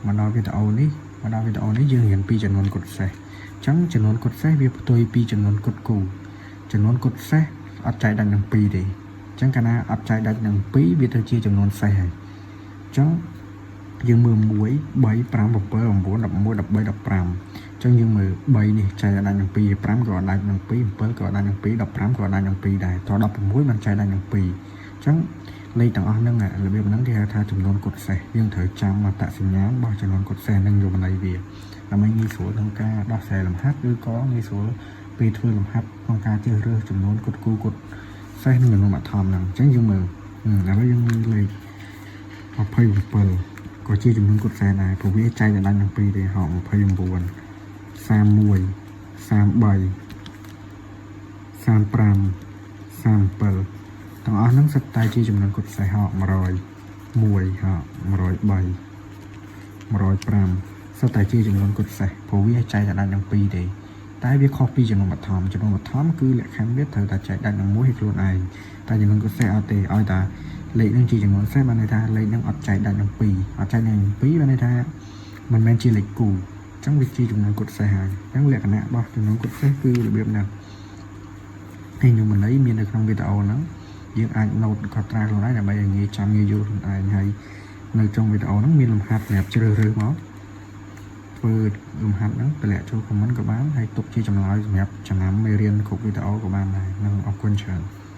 មកដល់វីដេអូនេះមកដល់វីដេអូនេះយើងរៀនពីចំនួនគត់សេសអញ្ចឹងចំនួនគត់សេសវាផ្ទុយពីចំនួនគត់គូចំនួនគត់សេសអត់ចែកដាច់នឹង2ទេអញ្ចឹងកាលណាអត់ចែកដាច់នឹង2វាទៅជាចំនួនសេសហើយអញ្ចឹងយើងមើល1 3 5 7 9 11 13 15អញ្ចឹងយើងមើល3នេះចែកដាច់នឹង2 5ក៏អត់ដាច់នឹង2 7ក៏អត់ដាច់នឹង2 15ក៏អត់ដាច់នឹង2ដែរត16មិនចែកដាច់នឹង2អញ្ចឹងលេខទាំងអស់ហ្នឹងរបៀបហ្នឹងគេហៅថាចំនួនគត់សេសយើងត្រូវចាំអត្តសញ្ញាណរបស់ចំនួនគត់សេសនិងនិយមន័យវាដើម្បីងាយស្រួលក្នុងការដោះស្រាយលំហាត់ឬក៏ងាយស្រួលពេលធ្វើលំហាត់ក្នុងការជ្រើសរើសចំនួនគត់គូគត់សេសនិងចំនួនបឋមហ្នឹងអញ្ចឹងយើងមើលឥឡូវយើងមើលលេខ27ក៏ជាចំនួនគត់សេសដែរព្រោះវាចែកដល់នឹង2ទេហោ29 31 33 35 37ទាំងអស់ហ្នឹងសុទ្ធតែជាចំនួនគត់សេសហក101ហក103 105សុទ្ធតែជាចំនួនគត់សេសព្រោះវាចែកតែដាច់នឹង2ទេតែវាខុសពីចំនួនបឋមចំនួនបឋមគឺលក្ខខណ្ឌវាត្រូវតែចែកដាច់នឹង1ឲ្យខ្លួនឯងតែចំនួនគត់សេសអត់ទេឲ្យតែលេខហ្នឹងជាចំនួនសេសបានន័យថាលេខហ្នឹងអត់ចែកដាច់នឹង2អត់ចែកនឹង2បានន័យថាមិនមែនជាលេខគូអញ្ចឹងវាជាចំនួនគត់សេសហើយអញ្ចឹងលក្ខណៈរបស់ចំនួនគត់សេសគឺរបៀបហ្នឹងហើយនិយមន័យមាននៅក្នុងវីដេអូហ្នឹងយើងអាច note កត់ត្រាខ្លួនឯងដើម្បីឲ្យងាយចាំងាយយល់ខ្លួនឯងហើយនៅក្នុងវីដេអូហ្នឹងមានលំហាត់សម្រាប់ជ្រើសរើសមកធ្វើលំហាត់ហ្នឹងតម្លាក់ចូល comment ក៏បានហើយទុកជាចម្លើយសម្រាប់ចំណាំមេរៀនគ្រប់វីដេអូក៏បានដែរនឹងអរគុណច្រើន។